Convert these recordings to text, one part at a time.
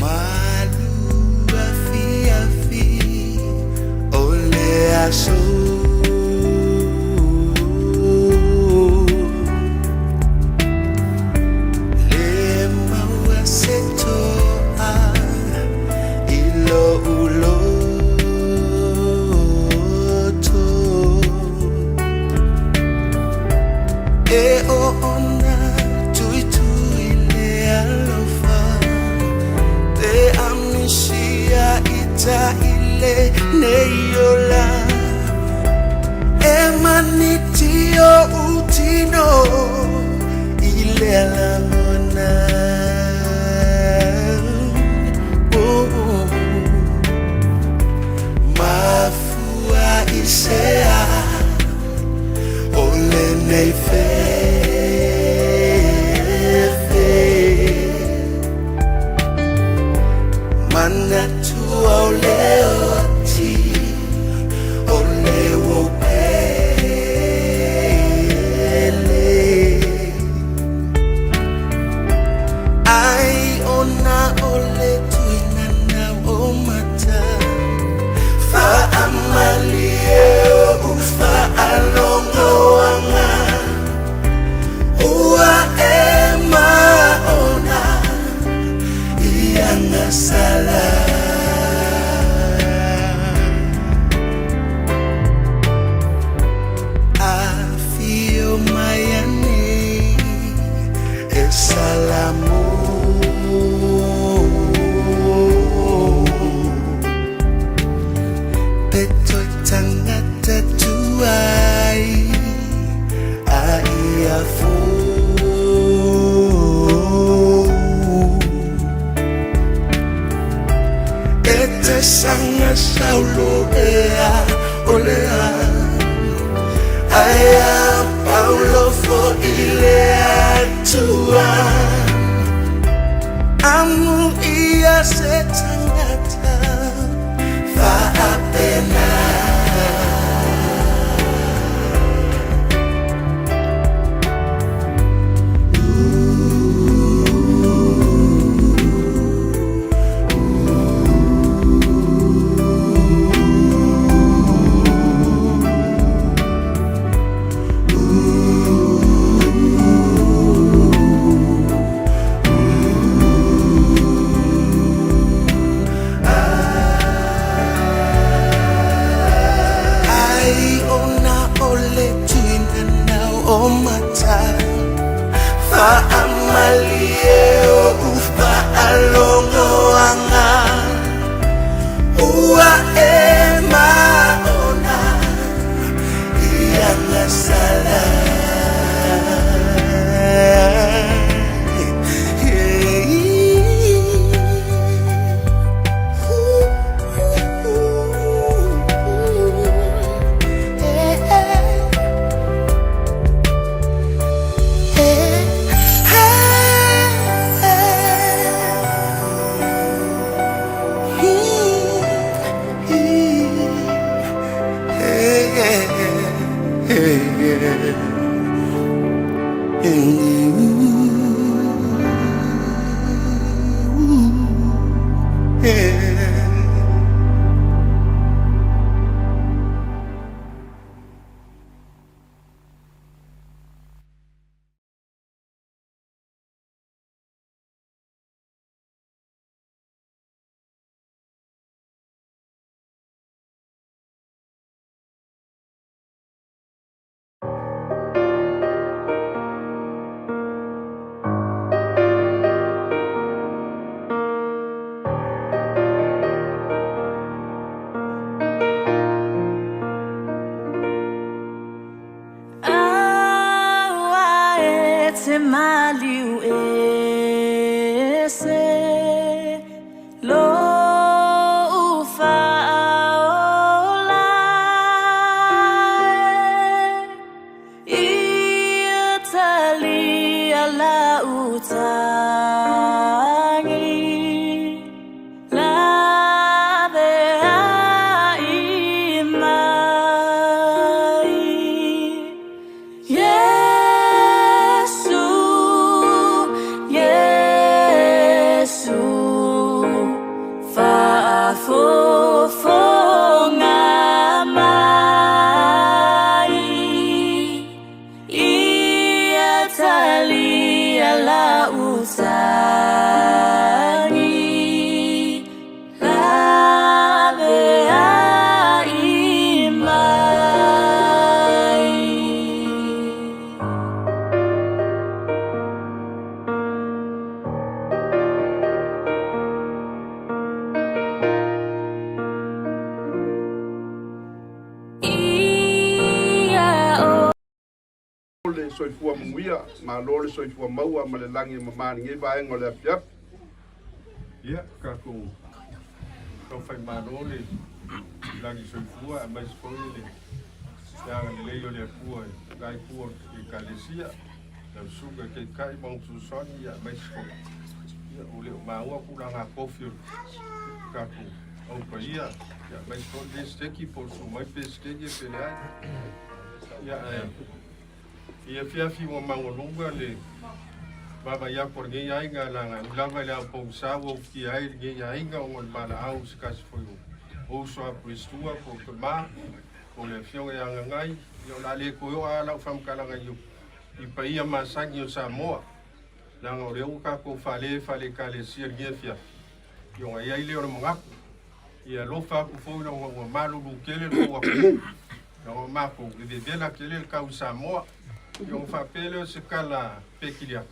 Malu afiafi o le aso, Le maua se toa i lo'u loto. E oona tuitui le alofa, Pe amisia ita ile nei ola. E maniti o utino i le lagona. Oh, mafua i sea o lenei fefe. Manatua o le oti o le uo pele. Ai ona o le tuinana o mata, Faamalie o ufaalogoaga. Ua e maona i agasala. Afio mai ane e Salamo. Pe toi tangata tuai a ia fou. E te sanga saulo ea o lea, Aia paulo fo i le atua. Amu ia se tangata faapena. soifua manuia, malo le soifua maua ma le lagi e mama i lenei vaega o le afiafi. Ia, tatou taufaimalo le lagi soifua aemaise foi le agalelei o le Atua i la itu o le Ekalesia, lau susuga i Taitai ma ona fesoasoani, ia aemaise foi ia ua le o maua tulaga tofi o le tatou au paia, ia aemaise foi le Peresetene po o susu mai le Peresetene pe leai. Ia ae i afiafi ua maualuga le vaavaai atu a lenei aiga, leaga e ui lava i le ao pogisa ua ufitia ai lenei aiga ona o le valaau i se tasi foi o uso a Pulesetua po o tama po o le afioga ia Gagai. Ia o le a le toe oo lava lau faamatalaga i paia masani o Samoa, leaga o lea ua tatou fale faale-Ekalesia i lenei afiafi, ia ona i ai lea o le manatu, ia alofa atu foi leaga ua malulu tele le tou atunuu, leaga o matou e vevela tele le tau i Samoa. Ia ona faapea lea o se tala pekiliata,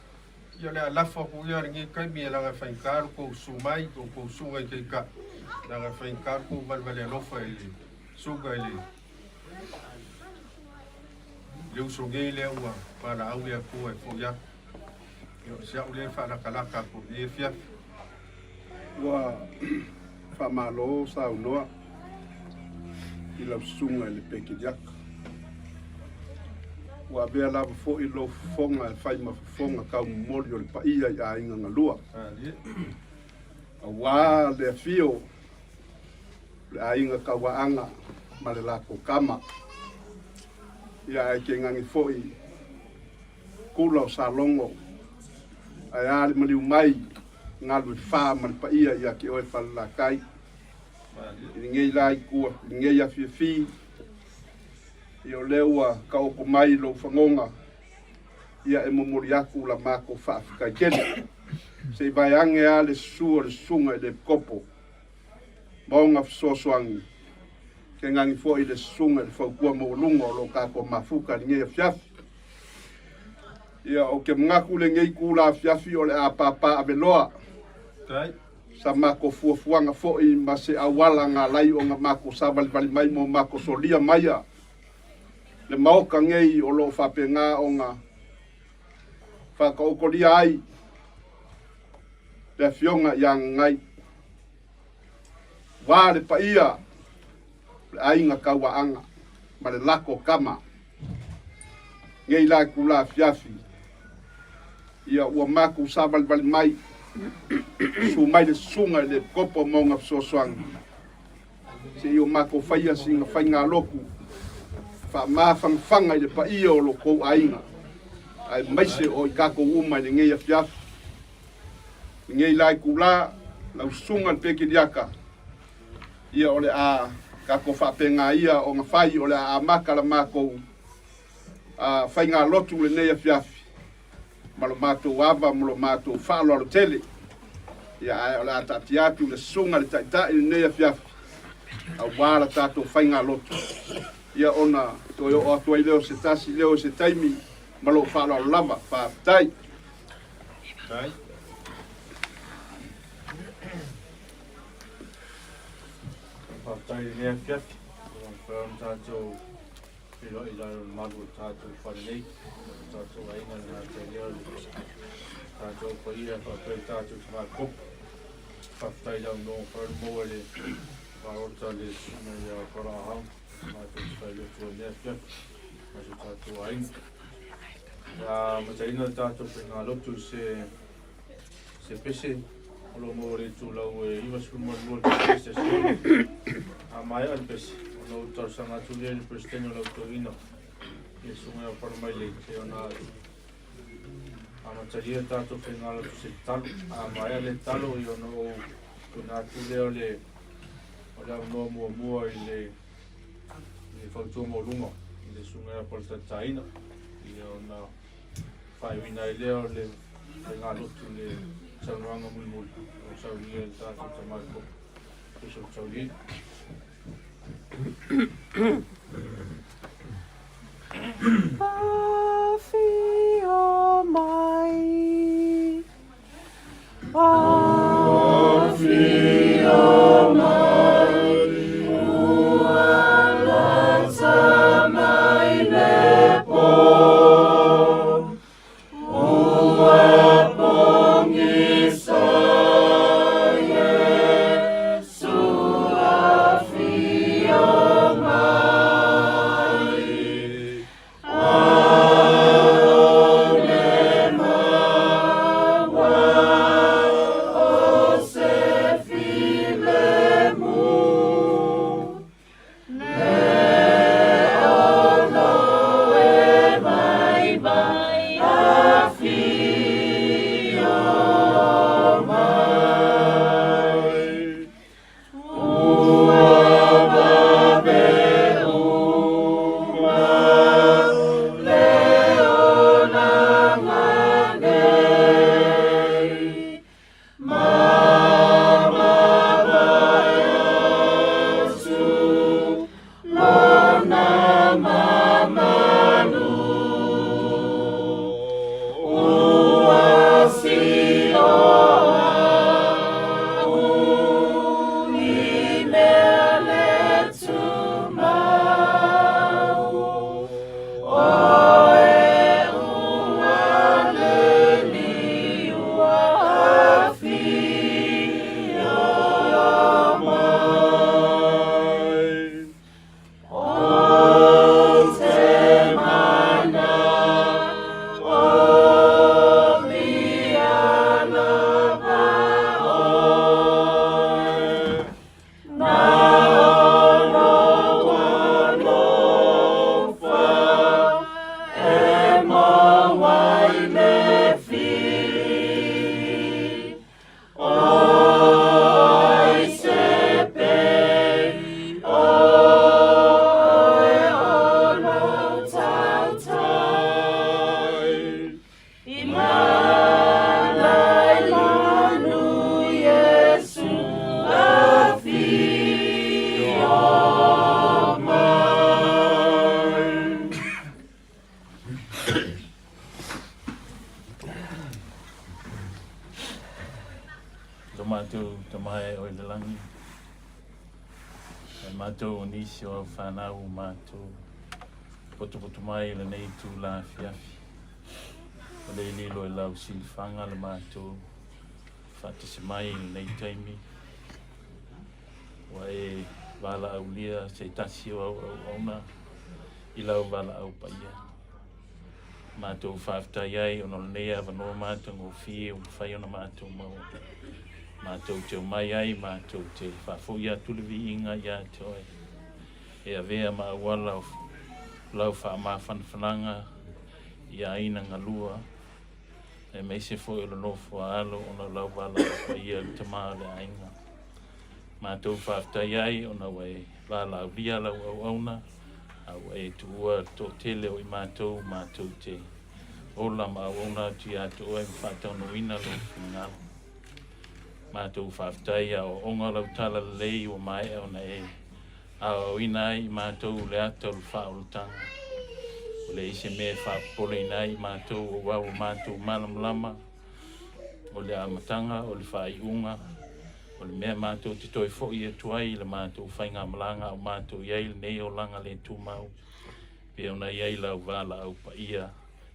ia o le a lafo atu ia lenei taimi leaga e faigata lo tou susu mai, lo tou susuga i Taitai, leaga e faigata lo tou valevale alofa i le susuga i le uso nei lea ua valaau le Atua e foi atu. Ia o si au lea e faalatalata atu i lenei afiafi. Ua faamalo saunoa i lau susuga i le Pekiliaka. Ua avea lava foi lou fofoga e fai ma fofoga taumomoli o le paia i aiga galua, aua le afio o le aiga Tauaana ma le latou tama. Ia ae tainane foi kula o Salogo, ae a le maliu mai Galuefā ma le paia ia te oe Falelatai i lenei la itu i lenei afiafi. Ia o lea ua taoto mai lou fagoga, ia e momoli atu la matou faafetai tele. Se i vaeane lava le susu o le susuga i le Epikopo ma ona fesoasoani, tainane foi le susuga i le fautua maualuga o lo o tatou mafuta i lenei afiafi. Ia, ou te manatu i lenei itula afiafi o le a pāpā aveloa sa matou fuafuaga foi ma se auala na ala ai ona matou savalivali mai ma o matou solia maia le Maota nei o lo o faapena ona faataotolia ai le Afioga ia Gagai, ua le paia o le aiga Tauaana ma le lako tama. Nei la itula afiafi, ia ua matou savalivali mai, susu mai le susuga i le Epikopo ma ona fesoasoani, se i o matou faia sina faigalotu faamafanafana i le paia o lo outou aiga, aemaise o i tatou uma i lenei afiafi. Lenei la itula, lau susuga i le Pekiliaka, ia o le a tatou faapena ia ona fai, o le a amata la matou faigalotu lenei afiafi ma lo matou ava ma lo matou faaaloalo tele. Ia ae o le a taatia atu le susuga i le Taitai lenei afiafi aua la tatou faigalotu, ia ona toe oo atu ai lea o se tasi lea o se taimi ma lou faaaloalo lava. Faafetai. Faafetai i lenei afiafi ua mafai ona tatou feiloai i lalo o le malu o le tatou fale nei, o le tatou aiga le gata i lea o le tatou paia faapea le tatou tamākopo. Faafetai i le avanoa ua mafai ona maua e le Palota le susuga ia Apalahau matou te fai lotu ai i lenei afiafi ma si o tatou aiga. Sa amataina le tatou faigalotu i se se pese o lo o maua i le itulau e 92 le pese a Sione. A maea le pese, ona ou talosaga atu lea i le Peresetene o le Au Toeaina, i le Susuga ia Palamailei, se ona amatalia le tatou faigalotu i se tatalo. A maea le tatalo, ia ona ou tuuina atu lea o le o le avanoa muamua i le i le fautua maualuga i le Susuga ia Paletataina, ia ona faaiuina ai lea o le faigalotu i le saunoaga mulimuli o saunia e le tatou tama i le kopo Bishop Tauli'i. Afio mai. Afio mai. Ua lata mai le po. E to matou Tama e o i le lagi, e matou o nisi o au whanau o matou, potopoto mai i lenei itula afiafi, o le lilo i lau silifaga le matou faatasi mai i lenei taimi, ua e valaaulia se tasi o au auauna i lau valaau paia. Matou faafetai ai ona o lenei avanoa matagofie ua mafai ona matou maua. Matou te omai ai, matou te faafoi atu le viiga ia te oe. E avea ma auala o lau faamafanafanaga i aiga na lua, aemaise foi o le nofo a alo ona o lau valaau paia i le tama o le aiga. Matou faafetai ai ona ua e valaaulia lau auauna, a ua e tuua le toatele o i matou, matou te ola ma auauna atu ia te oe ma faataunuuina lou finagalo. Matou faafetai i aoaoga o lau talalelei ua maea ona e aoaoina ai i matou le ata o le faaolataga. Ua leai se mea e faapopoleina ai i matou aua ua matou malamalama o le amataga o le faaiuga o le mea matou te toe foi atu ai i le matou faigamalaga a o matou i ai lenei olaga le tumau, pei ona i ai lau valaau paia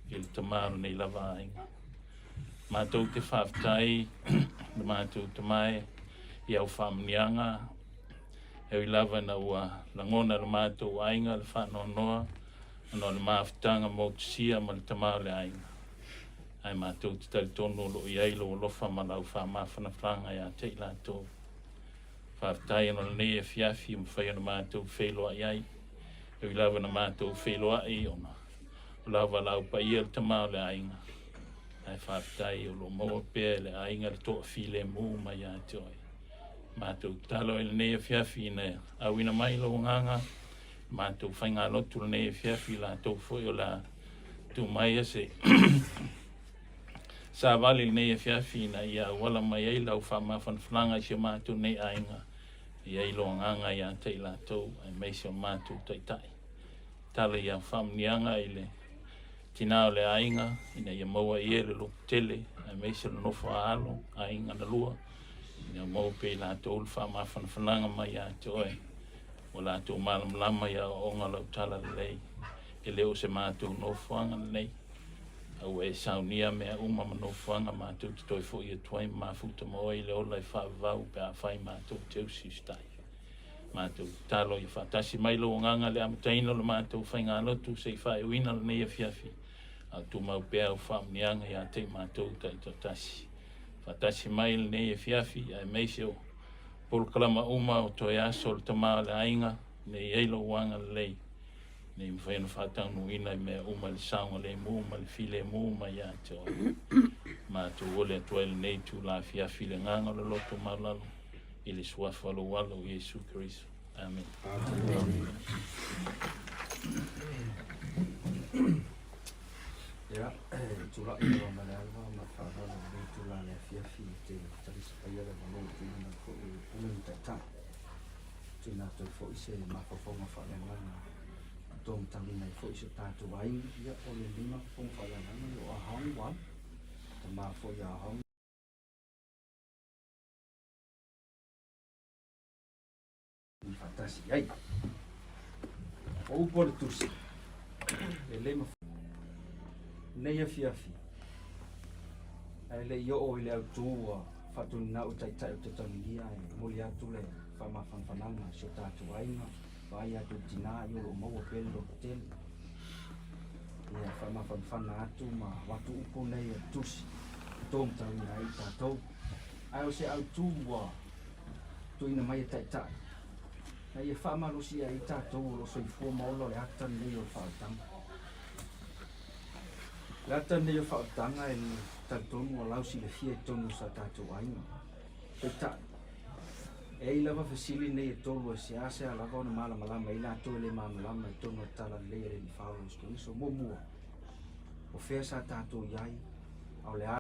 i le tama o lenei lava aiga. Matou te faafetai le matou Tama e i au faamanuiaga, e ui lava ina ua lagona e le matou aiga le faanoanoa ona o le mafutaga motusia ma le tama o le aiga, ae matou te talitonu o lo o i ai lou alofa ma lau faamafanafanaga ia te i latou. Faafetai ona o lenei afiafi ua mafai ona matou feiloai ai, e ui lava ina matou feiloai ona o lau valaau paia le tama o le aiga, ae faafetai o lo o maua pea e le aiga le toafilemu mai ia te oe. Matou tatalo i lenei afiafi ina auina mai lou agaga, matou faigalotu lenei afiafi, latou foi o le a tuu mai se savali lenei afiafi ina ia auala mai ai lau faamafanafanaga i si o matou nei aiga, i ai lou agaga ia te i latou, aemaise o matou taitai. Tala ia faamanuiaga i le tina o le aiga, ina ia maua i e le lototele, aemaise o le nofo a alo, aiga na lua, ina ia maua pea i latou le faamafanafanaga mai ia te oe, ua latou malamalama i aoaoga o lau talalelei, e le o se matou nofoaga lenei, a ua e saunia mea uma ma nofoaga matou te toe foi atu ai ma mafuta ma oe i le ola e faavavau pe afai matou te usiusitai. Matou tatalo ia faatasi mai lou agaga i le amataina o le matou faigalotu se i faaiuina lenei afiafi, a o tumau pea au faamanuiaga ia te i matou taitoatasi. Faatasi mai lenei afiafi aemaise o polokalama uma o toe aso o le tama o le aiga, ina ia i ai lou agalelei, ina ia mafai ona faataunuuina i mea uma i le saogalemu ma le filemu mai ia te oe. Matou ole atu ai lenei itula afiafi i le agaga o le loto maualalo i le suafa o lou Alo Iesu Keriso. Amene. Ia, e tulai lava ma le ava ma le faaaloalo i lenei itula le afiafi e te talisapaia le avanoa ua tuuina mai foi e pule ma taitai. Tuuina atu ai foi se mafaufauga faaleagaga e taumatauina ai foi si o tatou aiga. Ia, o lenei mafaufauga faaleagaga o Ah Hong Wan, tama foi a Ah Hong. I faatasi ai. O upu a le Tusi, e le mafai nei afiafi, ae le i oo i le autū ua faatonuina au e Taitai o Teutaninia e momoli atu le faamafanafanaga i si o tatou aiga, vaai atu i le tinā i o lo o maua pea le lototele. Ia faamafanafana atu ma avatu upu nei a le Tusi e tōmatauina ai i tatou. Ae o se autū ua tuuina mai e Taitai, na ia faamalosia ai tatou o lo o soifua ma ola o le ata lenei o le faaolataga. O le ata lenei o le faaolataga e talitonu ua lausilafia i totonu o sa tatou aiga. Peitai, e ai lava fesili nei e tolu e seasea lava ona malamalama ai latou e le malamalama i totonu o le Talalelei a le Alii Faaola Iesu Keriso. Muamua, o fea sa tatou i ai, a o le a?